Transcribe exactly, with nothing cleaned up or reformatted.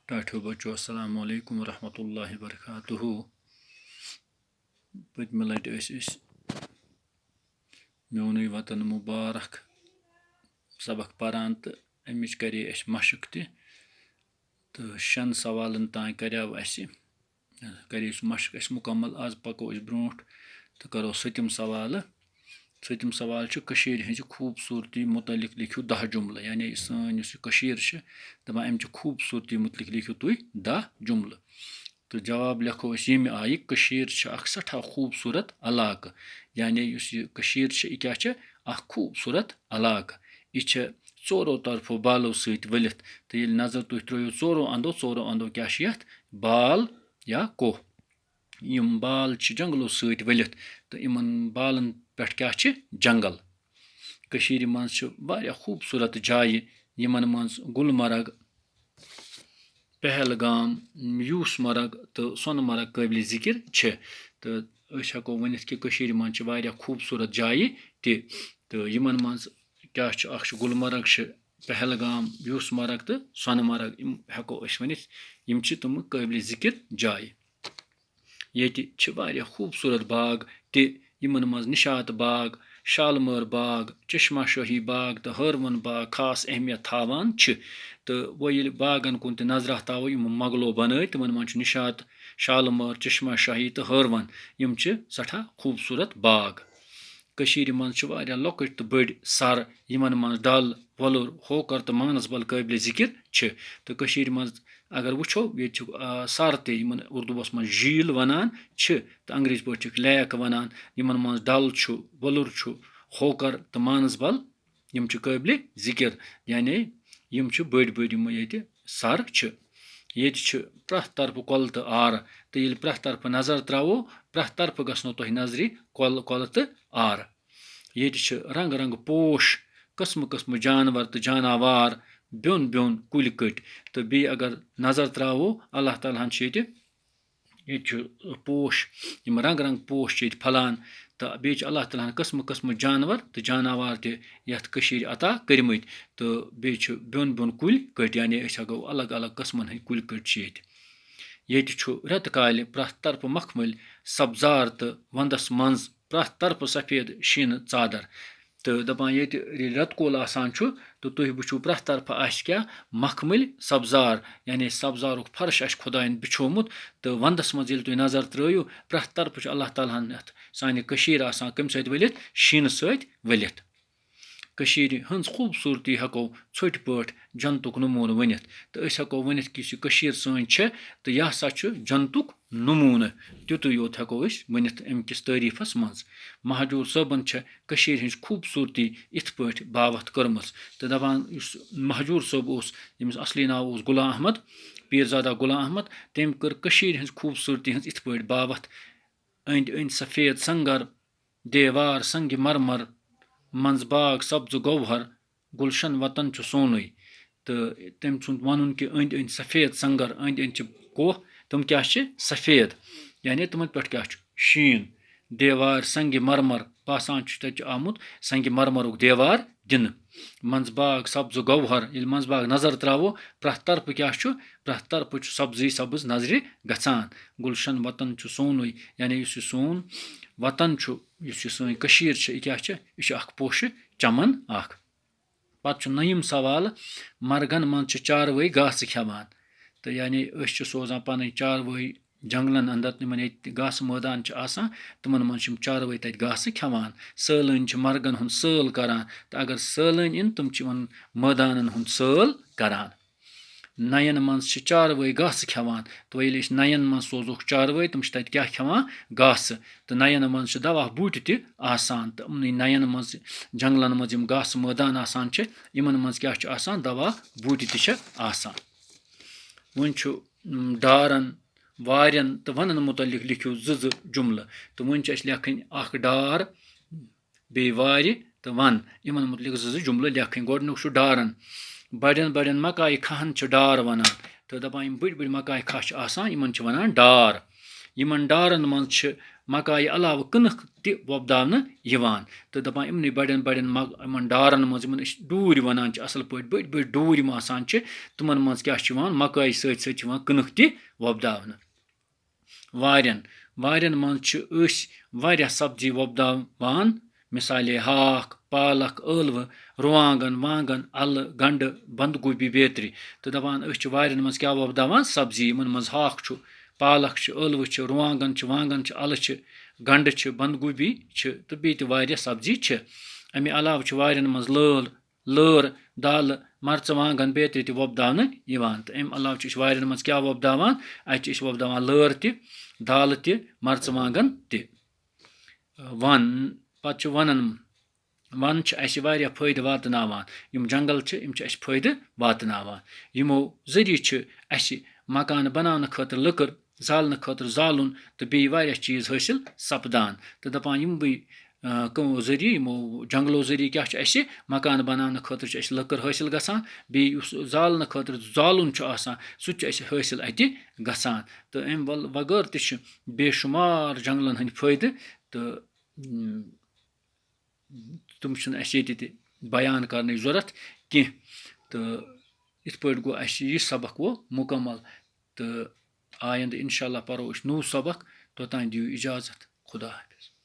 ٹاٹھیو بچو، السلام علیکم ورحمۃ اللہ وبرکاتہ۔ پٔتمہِ لٹہِ ٲسۍ أسۍ میونُے وطن مبارک سبق پران تہٕ امِچ کرے اسہِ مشق تہِ۔ تہٕ شٮ۪ن سوالن تام کریو اسہِ، کرے سُہ مشق اسہِ مکمل۔ آز پکو أسۍ برونٛٹھ تہٕ کرو سٔتِم سوالہٕ۔ سٔتِم سوال چھُ، کٔشیٖرِ ہٕنٛزِ خوٗبصوٗرتی مُتعلِق لیکھِو دَہ جُملہٕ۔ یعنی سٲنۍ یُس یہِ کٔشیٖر چھِ، دَپان، اَمہِ چہِ خوٗبصوٗرتی مُتعلِق لیکھِو تُہۍ دَہ جُملہٕ۔ تہٕ جواب لیکھو أسۍ ییٚمہِ آیہِ، کٔشیٖر چھِ اکھ سٮ۪ٹھاہ خوٗبصوٗرت علاقہٕ۔ یعنی یُس یہِ کٔشیٖر چھِ، یہِ کیٛاہ چھِ؟ اکھ خوٗبصوٗرت علاقہٕ۔ یہِ چھِ ژورو طرفو بالو سۭتۍ ؤلِتھ۔ تہٕ ییٚلہِ نظر تُہۍ ترٲیِو ژورو اندو، ژورو اندو کیٛاہ چھِ یَتھ؟ بال یا کوہ۔ یِم بال چھِ جنگلو سۭتۍ ؤلِتھ، تہٕ یِمن بالن پٮ۪ٹھ کیٛاہ چھِ؟ جنگل۔ کٔشیٖرِ منٛز چھِ واریاہ خوٗبصوٗرت جایہِ، یِمن منٛز گُلمرگ، پہلگام، یوٗس مرگ تہٕ سۄنہٕ مرگ قٲبلِ ذِکِر چھِ۔ تہٕ أسۍ ہٮ۪کو ؤنِتھ کہِ کٔشیٖرِ منٛز چھِ واریاہ خوٗبصوٗرت جایہِ تہِ، تہٕ یِمن منٛز کیٛاہ چھُ؟ اکھ چھُ گُلمرگ، چھِ پہلگام، یوٗس مرگ تہٕ سۄنہٕ مرگ، یِم ہٮ۪کو أسۍ ؤنِتھ، یِم چھِ تِم قٲبلِ ذِکِر جایہِ۔ ییٚتہِ چھِ واریاہ خوٗبصوٗرت باغ تہِ، یِمن منٛز نِشاط باغ، شالمٲر باغ، چشمہ شاہی باغ تہٕ ہٲروَن باغ خاص اہمیت تھاوان چھِ۔ تہٕ وۄنۍ ییٚلہِ باغن کُن تہِ نظرہ تھاوو، یِم مۄغلو بنٲے، تِمن منٛز چھُ نِشاط، شالمٲر، چشمہ شاہی تہٕ ہٲروَن۔ یِم چھِ سٮ۪ٹھاہ خوٗبصوٗرت باغ۔ کٔشیٖرِ منٛز چھِ واریاہ لۄکٕٹۍ تہٕ بٔڑۍ سر، یِمن منٛز ڈل، وۄلُر، ہوکر تہٕ مانسبل قٲبلِ ذِکِر چھِ۔ تہٕ کٔشیٖرِ منٛز اگر وٕچھو، ییٚتہِ چھِ، آ، سر تہِ، یِمن اردوٗوَس منٛز جھیٖل وَنان چھِ تہٕ انگریزی پٲٹھۍ چھِکھ لیک وَنان، یِمن منٛز ڈل چھُ، وۄلُر چھُ، ہوکر تہٕ مانسبل، یِم چھِ قٲبلِ ذِکِر۔ یعنی یِم چھِ بٔڑۍ بٔڑۍ یِم ییٚتہِ سر چھِ۔ ییٚتہِ چھِ پرٛٮ۪تھ طرفہٕ کۄلہٕ تہٕ آرٕ، تہٕ ییٚلہِ پرٛٮ۪تھ طرفہٕ نظر ترٛاوو، پرٛٮ۪تھ طرفہٕ گژھنو تۄہہِ نظرِ کۄلہٕ، کۄلہٕ تہٕ آرٕ۔ ییٚتہِ چھِ رنٛگ رنٛگہٕ پوش، قٕسمہٕ قٕسمہٕ جانور تہٕ جاناوار، بیوٚن بیوٚن کُلۍ کٔٹۍ۔ تہٕ بیٚیہِ اگر نظر ترٛاوو، اللہ تعالیٰ ہن چھِ ییٚتہِ، ییٚتہِ چھُ پوش، یِم رنٛگ رنٛگ پوش چھِ ییٚتہِ پھۄلان۔ تہٕ بیٚیہِ چھِ اللہ تعالیٰ ہن قٕسمہٕ قٕسمہٕ جانور تہٕ جاناوار تہِ یَتھ کٔشیٖرِ عطا کٔرمٕتۍ۔ تہٕ بیٚیہِ چھِ بیوٚن بیوٚن کُلۍ کٔٹۍ، یعنی أسۍ ہٮ۪کو الگ الگ قٕسمن ہٕنٛدۍ کُلۍ کٔٹۍ چھِ ییٚتہِ۔ ییٚتہِ چھُ رٮ۪تہٕ کالہِ پرٛٮ۪تھ طرفہٕ مخمٔلۍ سبزار تہٕ ونٛدس منٛز پرٛٮ۪تھ طرفہٕ سفید شیٖنہٕ ژادر۔ تہٕ دَپان، ییٚتہِ ییٚلہِ رٮ۪تہٕ کول آسان چھُ، تہٕ تُہۍ وٕچھِو پرٛٮ۪تھ طرفہٕ آسہِ کیٛاہ؟ مخمٔلۍ سبزار، یعنی سبزارُک فرش آسہِ خۄدایَن بِچھومُت۔ تہٕ ونٛدس منٛز ییٚلہِ تُہۍ نظر ترٛٲیِو، پرٛٮ۪تھ طرفہٕ چھُ اللہ تعالیٰ ہن یَتھ سانہِ کٔشیٖرِ آسان کَمہِ سۭتۍ ؤلِتھ؟ شیٖنہٕ سۭتۍ ؤلِتھ۔ کٔشیٖرِ ہٕنٛز خوٗبصوٗرتی ہٮ۪کو ژھوٚٹۍ پٲٹھۍ جنتُک نموٗنہٕ ؤنِتھ۔ تہٕ أسۍ ہٮ۪کو ؤنِتھ کہِ یُس یہِ کٔشیٖر سٲنۍ چھےٚ، تہٕ یہِ ہسا چھُ جنتُک نموٗنہٕ۔ تیُتُے یوت ہٮ۪کو أسۍ ؤنِتھ اَمہِ کِس تعٲریٖفَس منٛز۔ مہجوٗر صٲبَن چھےٚ کٔشیٖرِ ہٕنٛز خوٗبصوٗرتی یِتھ پٲٹھۍ باوَتھ کٔرمٕژ۔ تہٕ دَپان، یُس مہجوٗر صٲب اوس، ییٚمِس اَصلی ناو اوس غلام احمد، پیٖرزادہ غلام احمد، تٔمۍ کٔر کٔشیٖرِ ہٕنٛز خوٗبصوٗرتی ہٕنٛز یِتھ پٲٹھۍ باوَتھ۔ أنٛدۍ أنٛدۍ سفید سنٛگَر، دیوار سنٛگِ مرمر، منٛزباگ سبزٕ گوہر، گُلشن وطن چھُ سونُے۔ تہٕ تٔمۍ سُنٛد وَنُن کہِ أنٛدۍ أنٛدۍ سفید سنٛگَر، أنٛدۍ أنٛدۍ چھِ کوہ، تِم کیٛاہ چھِ؟ سفید۔ یعنی تِمن پٮ۪ٹھ کیٛاہ چھُ؟ شیٖن۔ دیوار سنٛگِ مرمر، باسان چھُ تَتہِ چھُ آمُت سنٛگِ مرمرُک دیوار دِنہٕ۔ منٛزباگ سبزٕ گوہر، ییٚلہِ منٛزباگ نظر ترٛاوو، پرٛٮ۪تھ طرفہٕ کیٛاہ چھُ؟ پرٛٮ۪تھ طرفہٕ چھُ سبزٕے سبٕز نظرِ گژھان۔ گُلشن وطن چھُ سونُے، یعنی یُس یہِ سون وطن چھُ، یُس یہِ سٲنۍ کٔشیٖر چھِ، یہِ کیٛاہ چھِ؟ یہِ چھِ اکھ پوشہٕ چمن اکھ۔ پتہٕ چھُ نٔیِم سوال، مرگن منٛز چھِ چاروٲے گاسہٕ کھٮ۪وان۔ تہٕ یعنی أسۍ چھِ سوزان پنٕنۍ چاروٲے جنگلن اندر، تِمن ییٚتہِ گاسہٕ مٲدان چھِ آسان، تِمن منٛز چھِ یِم چاروٲے تتہِ گاسہٕ کھٮ۪وان۔ سٲلٲنۍ چھِ مرگن ہُنٛد سٲل کران، تہٕ اگر سٲلٲنۍ یِن، تِم چھِ یِمن مٲدانن ہُنٛد سٲل کران۔ نَیَن منٛز چھِ چاروٲے گاسہٕ کھٮ۪وان۔ تہٕ وۄنۍ ییٚلہِ أسۍ نَیَن منٛز سوزوکھ چاروٲے، تِم چھِ تَتہِ کیٛاہ کھٮ۪وان؟ گاسہٕ۔ تہٕ نَیَن منٛز چھِ دَوا بوٗٹہِ تہِ آسان۔ تہٕ یِمنٕے نَیَن منٛز، جنٛگلَن منٛز یِم گاسہٕ مٲدان آسان چھِ، یِمَن منٛز کیٛاہ چھُ آسان؟ دَوا بوٗٹہِ تہِ چھِ آسان۔ وۄنۍ چھُ، م، ڈارَن، وارٮ۪ن تہٕ وَنَن مُتعلِق لیکھِو زٕ زٕ جُملہٕ۔ تہٕ وۄنۍ چھِ اَسہِ لیکھٕنۍ اَکھ ڈار، بیٚیہِ وارِ تہٕ وَن، یِمَن مُتعلِق زٕ زٕ جُملہٕ لیکھٕنۍ۔ گۄڈٕنیُک چھُ ڈارَن۔ بَڑٮ۪ن بَڑٮ۪ن مکایہِ کھَہَن چھِ ڈار وَنان۔ تہٕ دَپان، یِم بٔڑۍ بٔڑۍ مکایہِ کھَہہ چھِ آسان، یِمَن چھِ وَنان ڈار۔ یِمَن ڈارَن منٛز چھِ مکایہِ علاوٕ کٕنٕک تہِ وۄپداونہٕ یِوان۔ تہٕ دَپان، یِمنٕے بَڑٮ۪ن بَڑٮ۪ن مَگ-، یِمَن ڈارَن منٛز، یِمَن أسۍ ڈوٗرۍ وَنان چھِ اَصٕل پٲٹھۍ، بٔڑۍ بٔڑۍ ڈوٗرۍ یِم آسان چھِ، تِمَن منٛز کیٛاہ چھُ یِوان؟ مکایہِ سۭتۍ سۭتۍ چھِ یِوان کٕنٕک تہِ وۄپداونہٕ۔ وارٮ۪ن، وارٮ۪ن منٛز چھِ أسۍ واریاہ سبزی وۄپداوان، مثالے ہاکھ، پالک، ٲلوٕ، رُوانٛگن، وانٛگن، اَلہٕ، گنٛڈٕ، بنٛدگوٗبی بیترِ۔ تہٕ دَپان، أسۍ چھِ وارٮ۪ن منٛز کیٛاہ وۄپداوان؟ سبزی، یِمَن منٛز ہاکھ چھُ، پالک چھِ، ٲلوٕ چھِ، رُوانٛگن چھِ، وانٛگن چھِ، اَلہٕ چھِ، گنٛڈٕ چھِ، بنٛدگوٗبی چھِ تہٕ بیٚیہِ تہِ واریاہ سبزی چھِ۔ اَمہِ علاوٕ چھِ وارٮ۪ن منٛز لٲل، لٲر، دالہٕ، مرژٕوانٛگن بیترِ تہِ وۄپداونہٕ یِوان۔ تہٕ اَمہِ علاوٕ چھِ أسۍ وارٮ۪ن منٛز کیٛاہ وۄپداوان؟ اَتہِ چھِ أسۍ وۄپداوان لٲر تہِ، دالہٕ تہِ، مرژٕوانٛگن تہِ۔ وَن، پَتہٕ چھِ وَنَن، وَن چھِ اَسہِ واریاہ فٲیدٕ واتناوان۔ یِم جنٛگل چھِ، یِم چھِ اَسہِ فٲیدٕ واتناوان۔ یِمو ذٔریعہٕ چھِ اَسہِ مکانہٕ بناونہٕ خٲطرٕ لٔکٕر، زالنہٕ خٲطرٕ زالُن تہٕ بیٚیہِ واریاہ چیٖز حٲصِل سپدان۔ تہٕ دَپان، یِموٕے، آ، کٕمو ذٔریعہٕ، یِمو جنٛگلو ذٔریعہٕ کیٛاہ چھُ اَسہِ؟ مکانہٕ بناونہٕ خٲطرٕ چھِ اَسہِ لٔکٕر حٲصِل گژھان، بیٚیہِ یُس زالنہٕ خٲطرٕ زالُن چھُ آسان، سُہ تہِ چھُ اَسہِ حٲصِل اَتہِ گژھان۔ تہٕ اَمہِ ول-، وغٲر تہِ چھِ بے شُمار جنٛگلن ہٕنٛدۍ فٲیدٕ، تہٕ، اۭں، تِم چھِنہٕ اَسہِ ییٚتہِ تہِ بیان کرنٕچ ضروٗرت کینٛہہ۔ تہٕ یِتھ پٲٹھۍ گوٚو اَسہِ یہِ سبق وۄنۍ مُکمل، تہٕ آیندٕ اِنشاء اللہ پَرو أسۍ نوٚو سبق۔ توٚتام دِیِو اِجازت، خدا حافظ۔